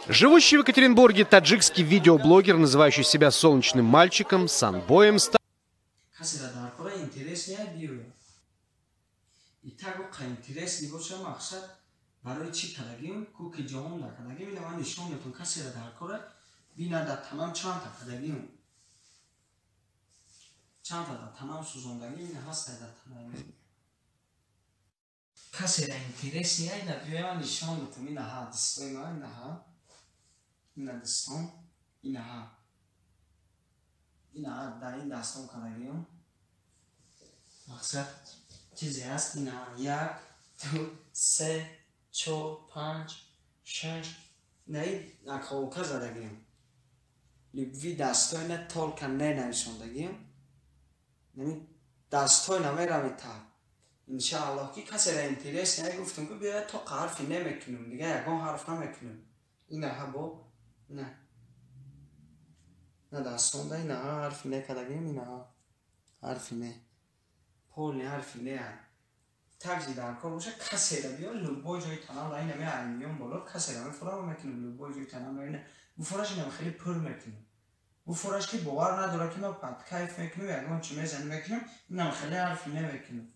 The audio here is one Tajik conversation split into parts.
Живущий в Екатеринбурге таджикский видеоблогер, называющий себя солнечным мальчиком, санбоем стал... Касера дар кора интересный биё. И так оқа интересный боша мақсад барои чӣ кардагим, ку ки ҷаҳон накардагим, ина ман нишон метон касера дар кора бина дар танам чандта кардагим. Чандта дар танам сӯзондагим, ина ҳаста дар танам. Касера интересный ина биё ман нишон метам, ина ҳа дистои ман, ина ҳа. Ина дистон, ина ҳа. Ина ҳа дар ин дастон кардагим. Мақсад чизе ҳаст, ина 1, 2, 3, 4, 5, 6, ина ин наколка задагим. Любви дастои на толка не нависондагим. Яъне дастои намерами та. Иншааллоҳ ки касера интерес не гуфтам ки биё то ҳарфи намекунем, дига ягон ҳарф намекунем. Ина ҳа бо на. На дастонда ина ҳа ҳарфи не кардагим, ина ҳа ҳарфи не. Полный ҳарфи не. Также дар кор боша касера биё любой ҷои танам ла ина меаймиён боло касера мефурам мекунем любой ҷои танам ла ина буфораш ина хеле пур мекунем. Буфораш ки бовар надора ки ман пад кайф мекунем, ягон чи мезанем мекунем, инам хеле ҳарфи не мекунем.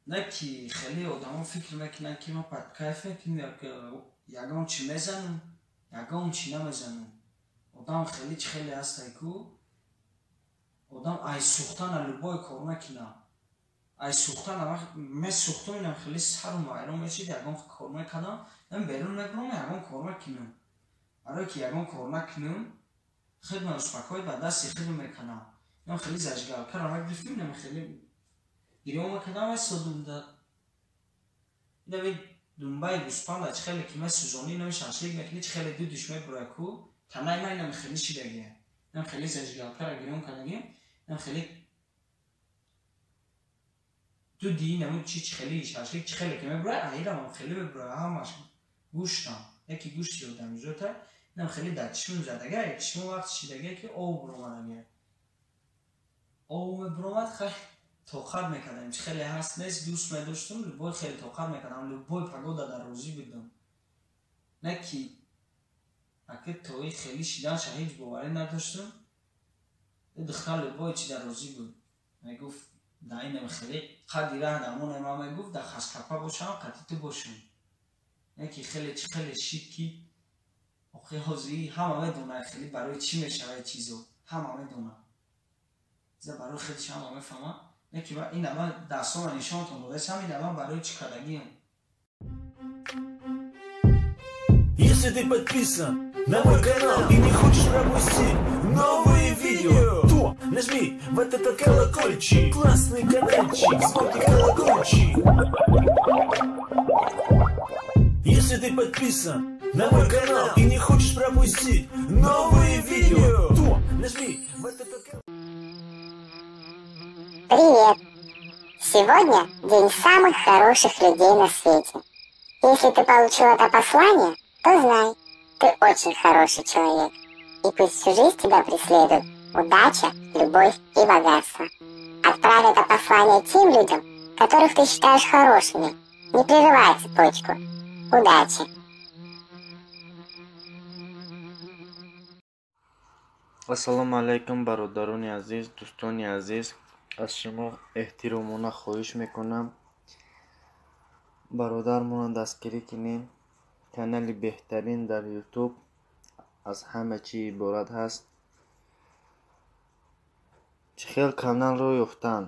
На ки хеле одамо фикр мекунанд ки ман пад кайф мекунем, ягон чи мезанам, ягон чи намезанам. Одам хеле чи хеле ҳастай ку одам ай сӯхтана любой кор мекунад. Ай сӯхтана месӯхтам, инам хеле сару вайрон мешид, ягон кор мекардам, ман берун мебурам, ягон кор мекунам. Барое ки ягон кор накунам, худро успокоить ба дасти худ мекардам. Инам хеле зажигалкаро мегирифтим, инам хеле гирён мекардам, месодум да. Инам думбаи гӯспанда чи хеле ки месӯзонӣ, инам шашлик мекунӣ, чи хеле дудиш мебурад ку, танаи ман инам хеле шидагия. Инам хеле зажигалкаро гирён кардагим, инам хеле дуди инам чи хеле шашлик чи хеле ки мебурад, аирам хеле мебурад, ҳамаш гӯштам. Яке гӯшти одамизота, инам хеле дар чишмам задага, чишмам вақт шидага ки об буромадага. Об мебуромад, хай тоқат мекардам, чи хеле ҳаст нест, дӯст медоштам, любой хеле тоқат мекардам, любой погода дар розӣ будам. На ки аки тои хеле шиданша ҳеҷ боварӣ надоштам. Духтар любой чи дар розӣ буд. Мегуфт да инам хеле қадри раҳ дамоне ман мегуфт да хаскапа бошам, қати ту бошам. Яке хеле чи хеле шид ки охи ҳозир ҳама медонад хеле барои чӣ мешавад чизо, ҳама медонад. За барои хеле ҳама мефаҳмад. Яке ва ин ама дастона нишонтон додасам, ин ама барои чӣ кардагиам. Если ты подписан на мой канал и не хочешь пропустить новые видео, то нажми вот этот колокольчик, классный каналчик, звонкий колокольчик. Если ты подписан на мой канал и не хочешь пропустить новые видео, то нажми вот этот колокольчик. Привет! Сегодня день самых хороших людей на свете. Если ты получил это послание, то знай, ты очень хороший человек. И пусть всю жизнь тебя преследуют удача, любовь и богатство. Отправь это послание тем людям, которых ты считаешь хорошими. Не прерывай цепочку. Удачи! Ассалому алайкум, бародарони азиз, дӯстони азиз. Аз шумо эҳтиромона хоҳиш мекунам, бародармонро дастгирӣ кунед. Канали беҳтарин дар YouTube аз ҳама чӣ иборат ҳаст. Чӣ хел каналро ёфтан?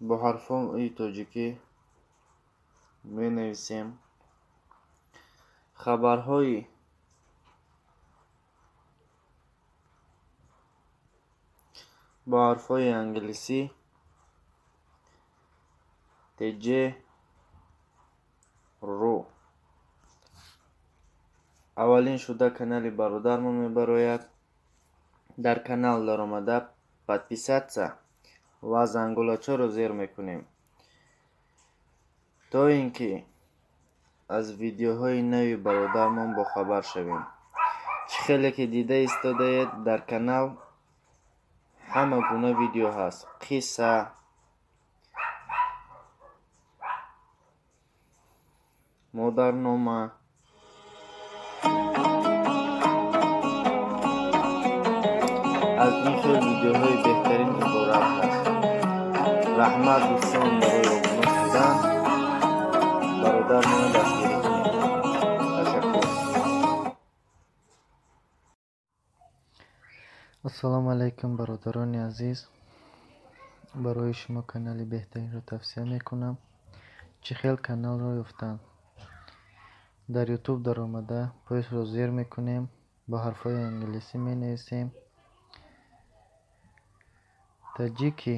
Бо ҳарфҳои тоҷикӣ менависем. Хабарҳои бо ҳарфҳои англисӣ TJ РУ. Аввалин шуда канали бародармон мебарояд. Дар канал даромада подписаться ва зангулачаро зер мекунем, то ин ки аз видеоҳои нави бародармон бохабар шавем. Чӣ хеле ки дида истодаед, дар канал ҳама гуна видео ҳаст: қисса, модарнома. Ин хел видеоҳои беҳтарин иборат ҳаст. Раҳмат дӯстон барои обуна шудан. Бародармонро дастгирӣ кунед. Ташаккур. Ассалому алайкум, бародарони азиз. Барои шумо канали беҳтаринро тавсия мекунам. Чӣ хел каналро ёфтан? Дар YouTube даромада поисро зер мекунем, бо ҳарфҳои англисӣ менависем Таджики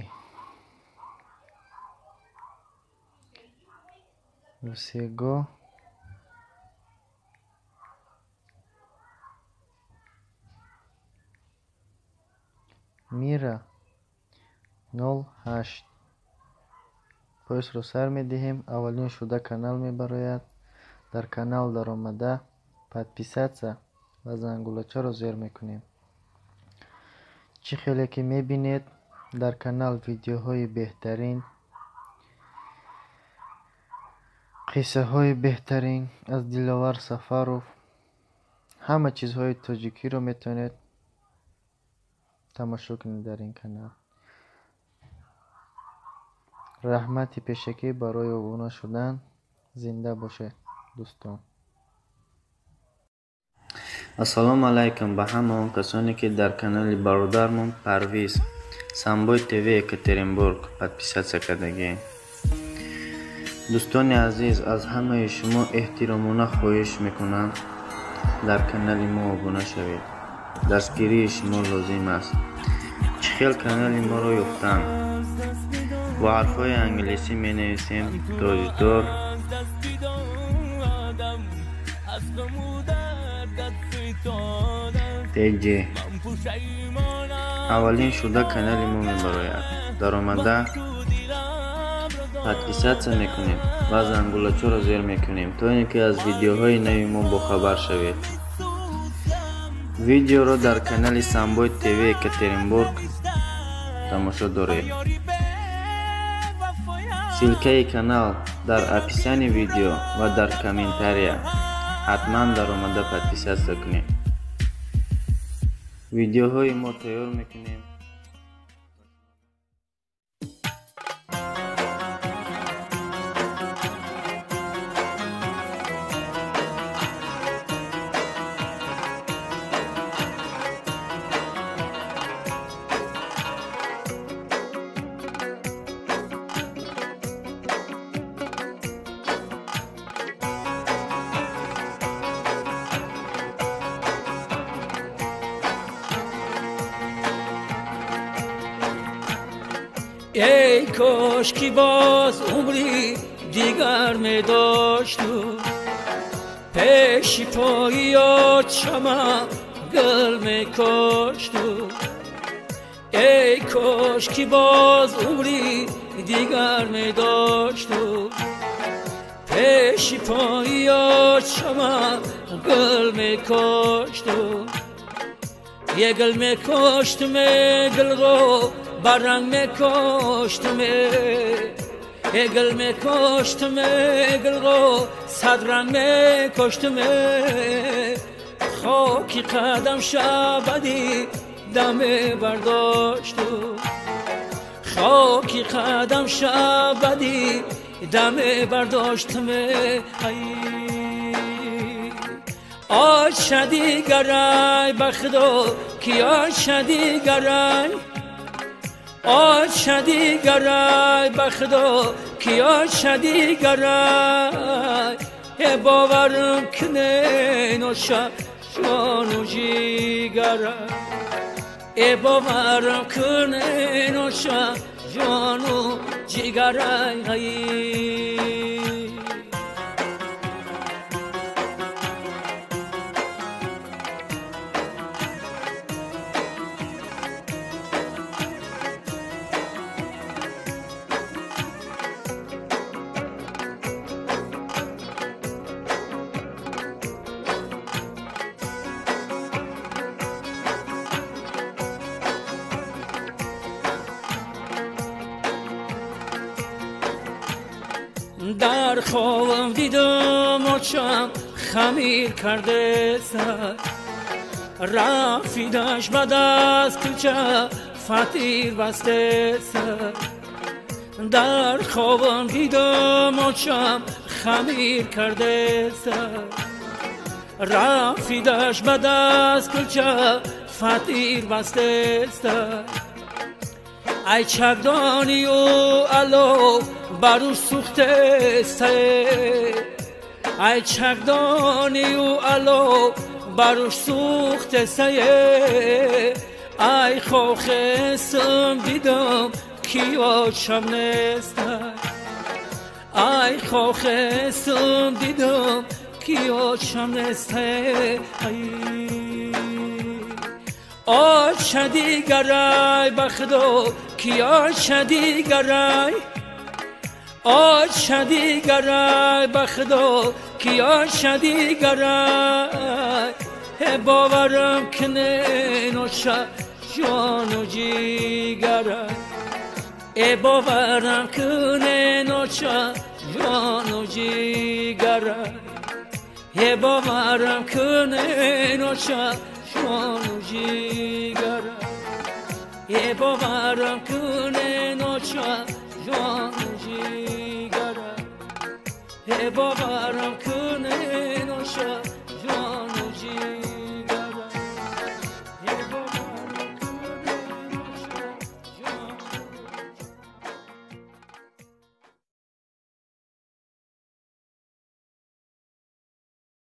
всего мира 08. Поисро сар медиҳем, аввалин шуда канал мебарояд. Дар канал даромада подписаться ва зангулачаро зер мекунем. Чӣ хеле ки мебинед, дар канал видеоҳои беҳтарин, қиссаҳои беҳтарин аз Диловар Сафаров, ҳама чизҳои тоҷикиро метавонед тамошо кунед дар ин канал. Раҳмати пешакӣ барои обуна шудан. Зинда бошед, дӯстон. Ассалому алайкум ба ҳама он касоне, ки дар канали бародармон Парвиз Самбой ТВ Екатеринбург подписаться кардагием. Дӯстони азиз, аз ҳамаи шумо эҳтиромона хоҳиш мекунам, дар канали мо обуна шавед. Дастгирии шумо лозим аст. Чӣ хел канали моро ёфтан? Бо ҳарфҳои англисӣ менависем Тоҷдор ТЖ. Аввалин шуда канали мо мебарояд. Даромада подписаться мекунем ва зангулачаро зер мекунем, то ин ки аз видеоҳои нави мо бохабар шавед. Видеоро дар канали Самбой ТВ Екатеринбург тамошо доред. Ссылкаи канал дар описании видео ва дар комментария. Ҳатман даромада подписаться кунед. Видеоҳои мо тайёр мекунем. Эй кош ки боз умри дигар медошту, пеши пои чама гул мекошту. Эй кош ки боз умри дигар медошту, пеши пои чама гул мекошту. Е гул мекоштум, гулро баранг мекоштум, гул мекоштум, гулро садранг мекоштум. Хоки қадам шабади даме бардошту, хоки қадам шабади даме бардоштум. Оша дигарай ба худо ки оша дигарай, оша дигарай ба худо ки оша дигарай. Боварам кне ноша ҷону ҷигарай, боварам кне ноша ҷону ҷигарай. Дар хобам дидам очам хамир карде сар, Рафидаш ба даст кулча фатир бастест. Дар хобам дидам очам хамир кардест. Рафидаш ба даст кулча фатир бастест. Ай чагдонию ало баруш сӯхтест. Ай чагдонию ало баруш сӯхтест. Ай хохесам дидам ки очам нест. Ай хохесам дидам ки очам нест. Оча дигарай ба худо ки оча дигарай. Оча дигарай ба худо ки оча дигарай. Боварам кунен оча ҷону ҷигарай. Боварам кунен оча ҷону ҷигарай. Боварам кунен оча ҷону ҷигарай. Боварам кунен оча ҷону ҷигарай. Боварам